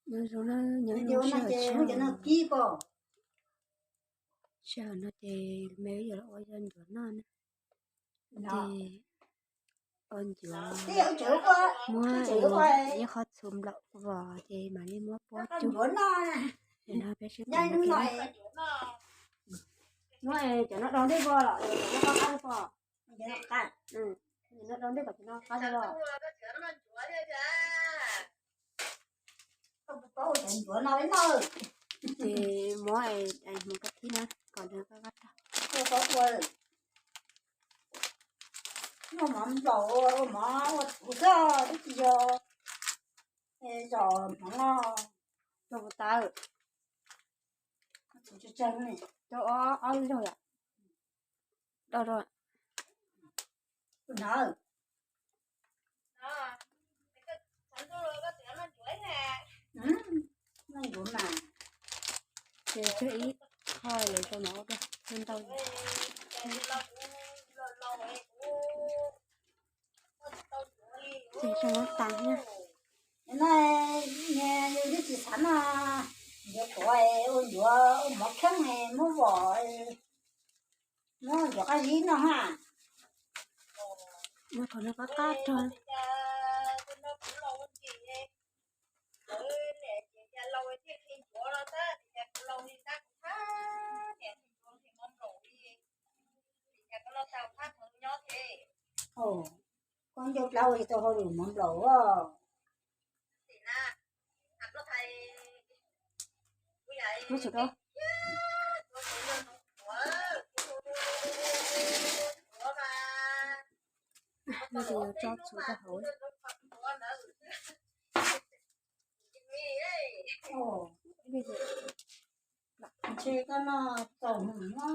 Nyob zoo na, nyob zoo sij hawm, sij hawm no ces me yuav los ua yog ncuav noj na. Ces ua ncuav, muab ib qho txhuv nplaum vos ces mam li muab puab cug. Tam no peb sib pom no, muab cov no do ntej vos los, cov no qab pom, cov no qab, cov no do ntej kom cov no qab os. Ces muab hmoov kab thib na kom nws qab qab tag. Muaj mov nplaum, ua mov ua txhuv xwb, twb tsis yog zom hmoov no. Rau puas tas? Rau ob zaug yom. Do rau. Ces tseg ib qho lawm rau no ua ntau. Ces rau no tas na. No, yus twb tsis xav noj ncuav kuav, ua ncuav ua mov kheej, muab vos, muab ncuav qab zib noj ha. Muab qhov no qab qab rau. Koj ncauj dlab ua tau hauj lwm mov nplaum os. No ces yuav tso txhuv rau hauv. Ntshe koj noj txaus mus no.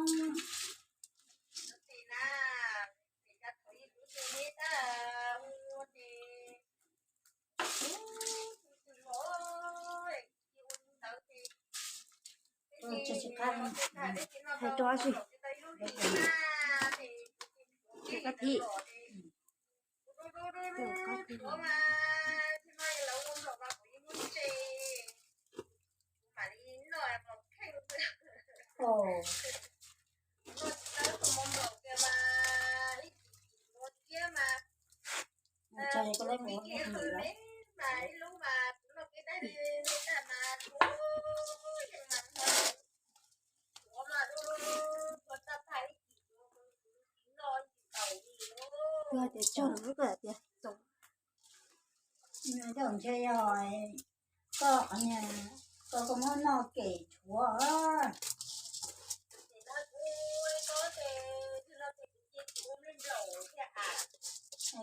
Hais rau ab tsi. Kab thib. Yog tias tsog lub ko tias txaus. Ntshe yog koj qhov niag, koj, koj muab noj kem tshuav.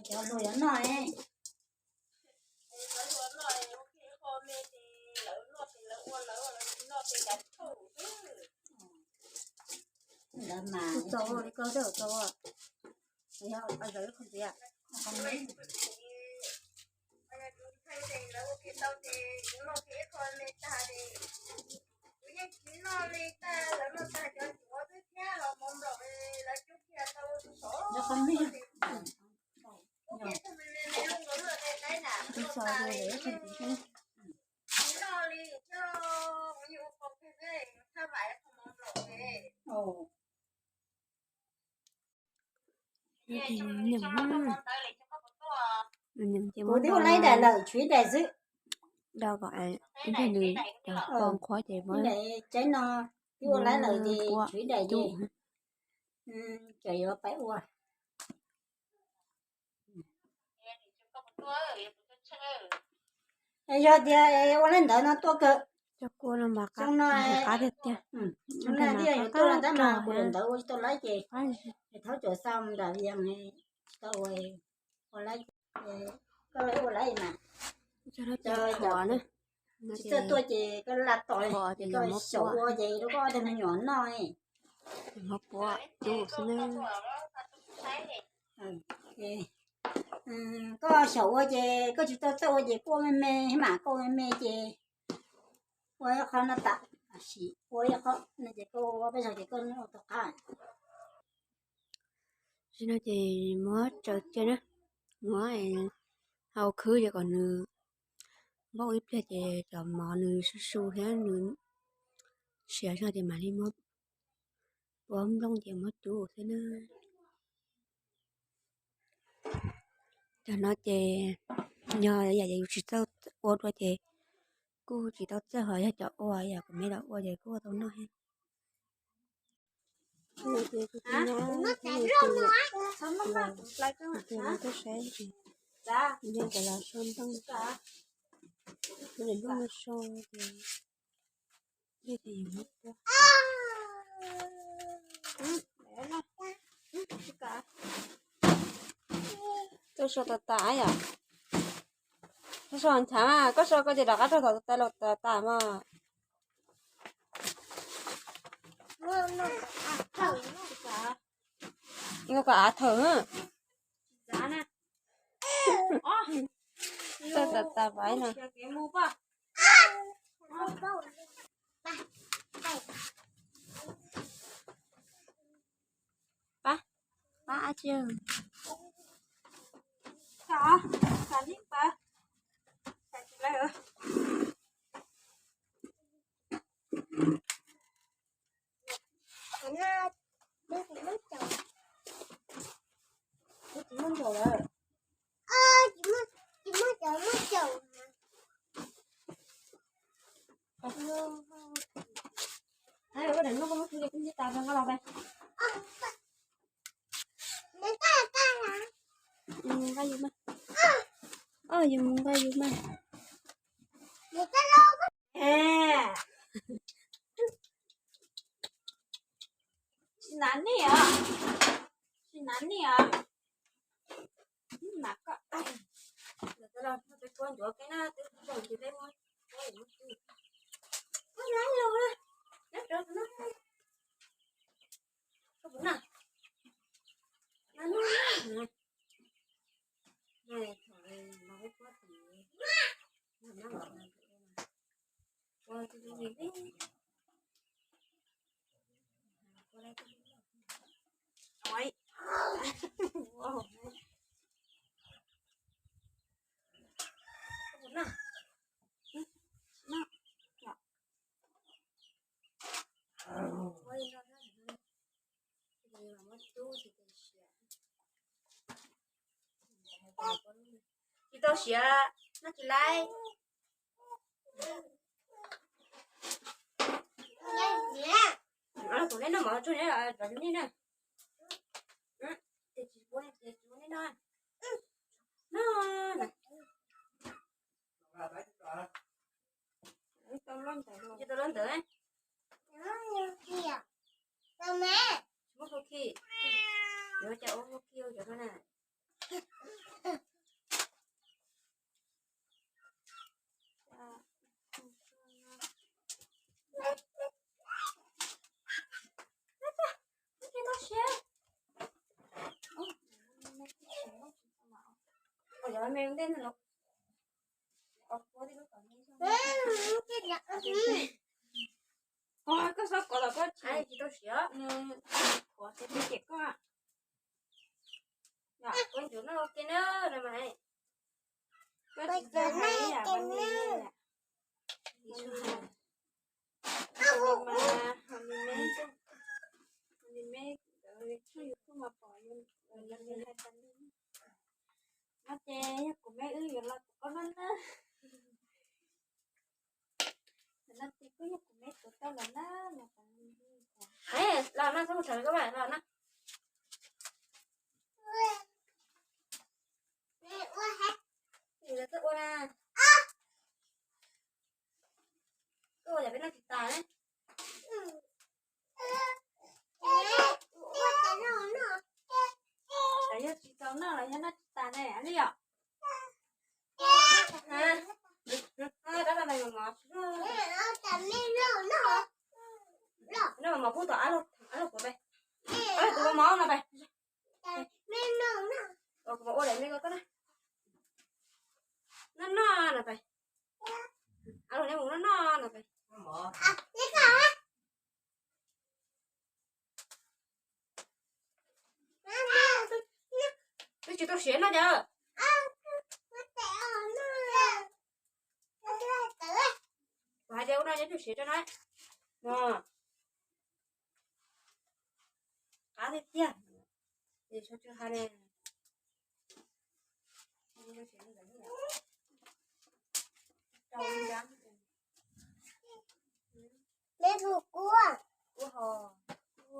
Cov hluas yuav noj. Ntawd mas txaus li ko, txaus. Yog zawv ib qho ntxiv. Yog qhov me, tus xaus tus lawm ib qho ntxiv xwb. Kuv twb ua laib daim lawm, tshuav ib daim xwb. Do kom ib pliag nws qhuav ces muab, tsaib no twb ua laib lawm ces tshuav ib daim ces, ces yuav pib ua. Yog tias ua li ntawd no tuaj kawg. Cov kua no mas qab tiag tiag. Zoo na thiaj yuav tuaj no tab mas kuv li ntawd ua tsis tau laib ces, thaub cov xa nram Vias tsis tau ua, ua laib, koj ua laib mas, tsis txawj tuaj ces koj la tos, koj xyaum ua ces rau koj ob tug me nyuam noj. Koj xyaum ua ces koj tsis tau txawj ua ces koj ua me me mas, koj ua me me ces ua ib qho no tas, tab sis ua ib qho no ces koj ua peb zaug ces koj ua tau qab. Tam sim no ces muab tsaws cia na, muab hau khwb ces kom nws Npauj ib pliag ces cov mov nws su su thiab nws siav zog ces mam li muab pua nplooj ces muab cub xwb na. Cov no ces yog yam yus tsis txawj ua dua ces kuj tsis tau txawj, ho yog cov ua yam kuv me los ua ces kuj ua tau noj thiab. Ces kuv tus nyab, kuv tus nyab, kuv tus nyab tuaj saib, yog cov los so ntoo, kuv tus nyab so ces, ces yus muab tua. Tuaj so tas tas yom. Koj so nchav mas, koj so koj ces rov qab rau tom tais los tas tas mas. Koj koj av thawm. Tawm tas tas pais no. Pab, pab tsi. Yus mus nqa yus mas. Yus mus nqa yus mas. Tsis nav nej os, tsis nav nej os. Nav koj. Peb kuab ncuav peb na, twb zoo ces peb muab, peb muab tu. Koj nav los, nav rau tus no. Koj puas nav? Nav no. Thaum no peb kuab tim, ua tus zoo li peb. Tsis tau siav, noj tsis laib. Kuv neb noj mov tsuag neb los zov nej na. Ces tsis pub, ces tsis pub nej noj. Noj na. Tsis tau loj ntawd. Tsis muaj hu khi. Yuav cas ua hu khi ua cov no na. Koj xob kov los koj tsis tau siav, kov ces koj. Koj ntsuav noj ua ke na, no mas. Koj tsis txawj hais ib yam li mas, li me, li me, tshooj YouTube mas pom yus hais tas li. No ces yog kuv me wb yuav los kuv koj noj na. Tam no ces kuj yog kuv me tuav tau lawm na, los tas li. Los no, txhob mus thawv koj, los no. Ua na. Koj ua yam peb noj tsis tas ne. Yog tsis tau noj los yog noj tsis tas ne, li yom. Noj mov pub tom ab log kuv pe. Ab log kuv ua mov no pe. Kuv ua daim me ko koj na. Noj noj no pe. Ab log neb mus noj noj no pe. Twb tsis tau siav noj cas. Ces ua no cov tswm siav rau no. No, qab tiag tiag. Ces sau tsw ha ne. Rau ib nrab. Kuv ho, kuv ho. Kuv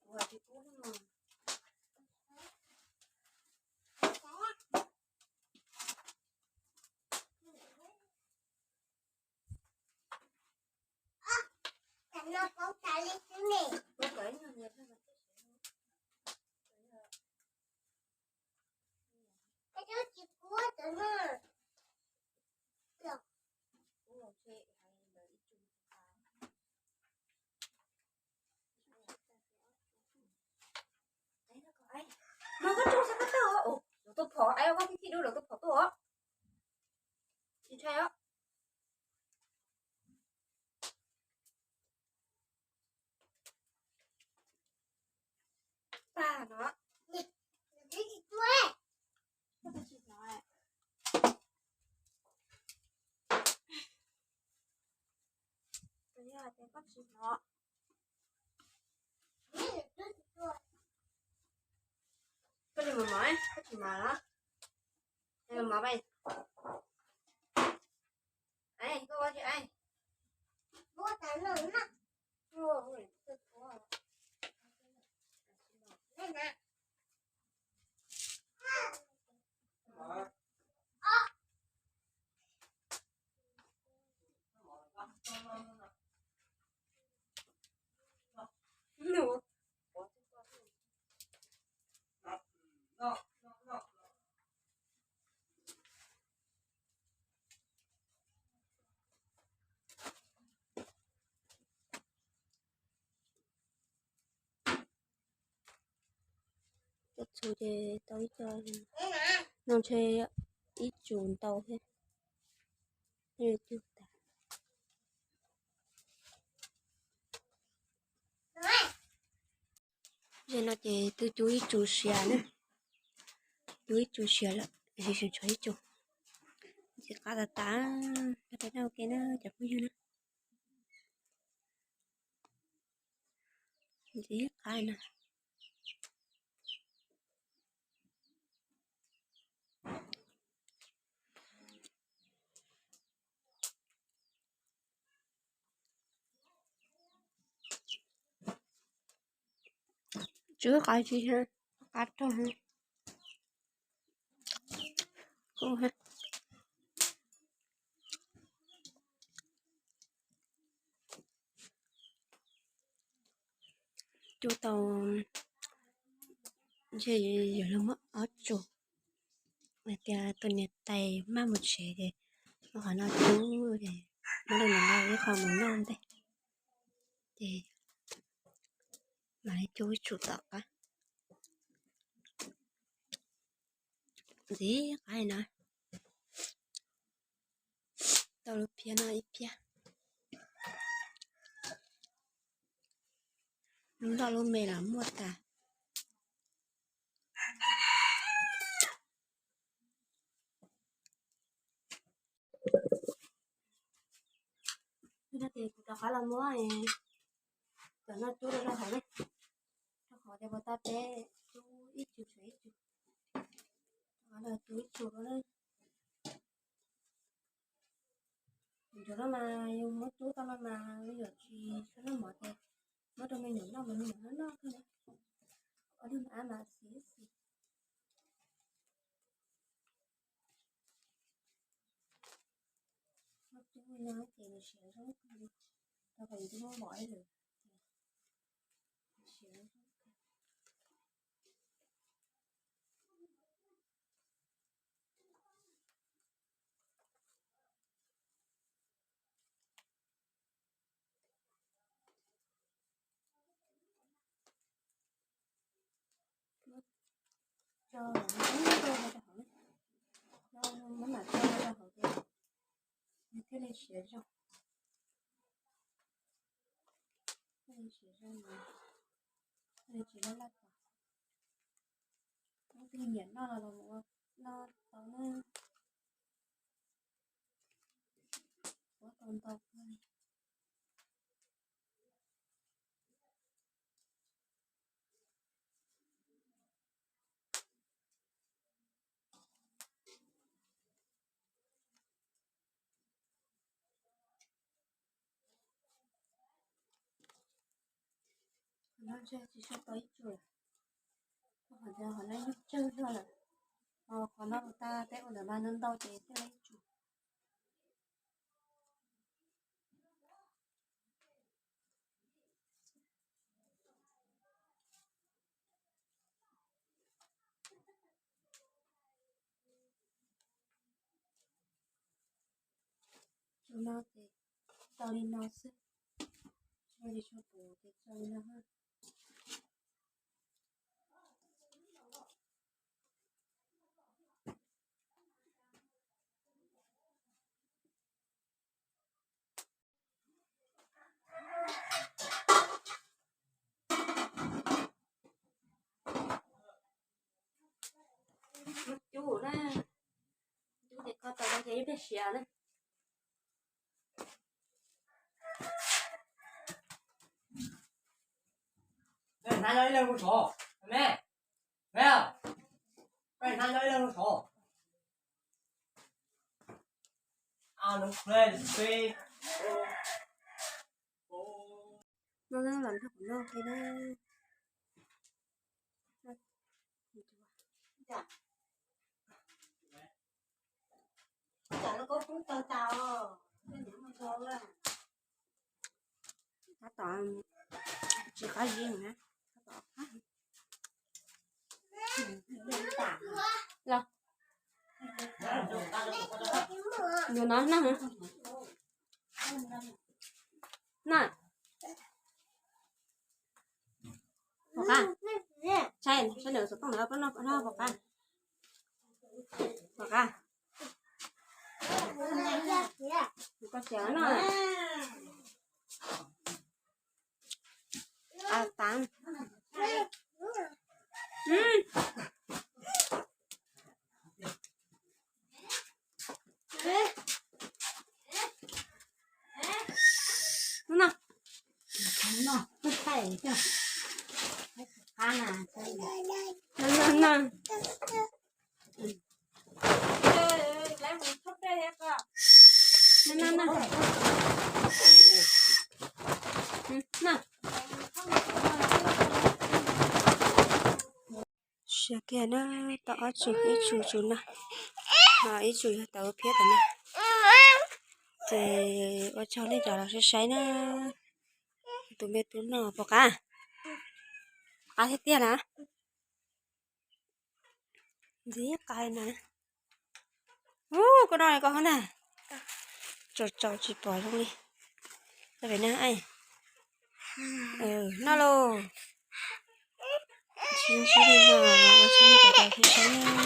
ho tsis kub no. Mas koj tso saib koj tawg os. Lawv tus phom, ai, koj thib thib dub lawv tus phom tuaj os. Tsis ntshai os. Paj no. Koj tsis hnov. Yog tias koj tsis hnov. Koj li mus mov, koj tsis mov los? Mus mov pais. Koj ua tsis ai. Cov txhuv ces tau ib co, no ntshe ib tsum ntau thiab. Ze no ces twb cub ib tsum siav na, cub ib tsum siav lawm, tseem tshuav ib tsum. Ntxiv qab tas tas, peb rov qab ua ke na cov phooj ywg na. Ntxiv qab na. Tsw qab tsis qab rog. Cub tau ntshe yuav luag muab ob tsum. Hais tias tus niam tais maj mus tsev ces muab qhov no cub, muab rau nws noj ib qho mus noj ntej, ces mam li cub ib tsum tom qab. Ntxiv qab no, tau lub phiab no ib phiab. Lub loj lub me los muaj tas. Ces kuv rov qab los muab cov no cub rau hauv na, rau qhov tias puas tau peb cub ib tsum tshuav ib tsum, rov qab los cub ib tsum rau na. Cov no mas yus muab cub tau no mas yus yuav tsis tshua noj mov ces muab rau me nyuam noj mas me nyuam noj noj xwb na. Ua dej mas ab mas xis xis. Muab cub no ces nws siav zoo kawg li, rau qhov yus twb muab npom ib lwm, siav zoo kawg. Tso, muab mam tso rau hauv ces nws thiaj li siav zoo, thiaj li siav zoo, thiaj li tsis laj laj tos. Leej twg nyiam noj los mus ua noj tau na. ntau kawg li. Qhov no tsis tshua tau ib tsum lawm, qhov no qhov no nyuj tsawg zog lawm. Qhov no tag peb ua ntawm no ntau ntau ces thiaj li ib tsum. Tsum no ces tau li no xwb. Tsum li tsum pum ces tau li no. Cub na, cub ces kho tau no ces ib pliag siav na. Hnav nyob ib leeg lub tsov, me, me, hnav nyob ib leeg lub tsov. No na, los nrog kuv noj li na. Tab tom tsis qab zib na. Los, yuav no na. Na, pom qab, saib, saib lawv xov tooj ntawd pab no, pab no, pom qab, pom qab. Koj siav no. A tas. No, no, no. Siav kiag na, tau ob tsum, ib tsum tsum no, ho ib tsum yog tau phiab tom no. Ces ua tsaug nej cov los saib saib na. Tus me tub no pom qab, qab thiab tiag na. Ntxiv qab na. Ub, koj noj li koj hov na. Tsaus tsaus tsis pom zoo li. Tau pem na, noj lauj. Ntsib ntsib li no, ua tsaug nej cov los saib saib na.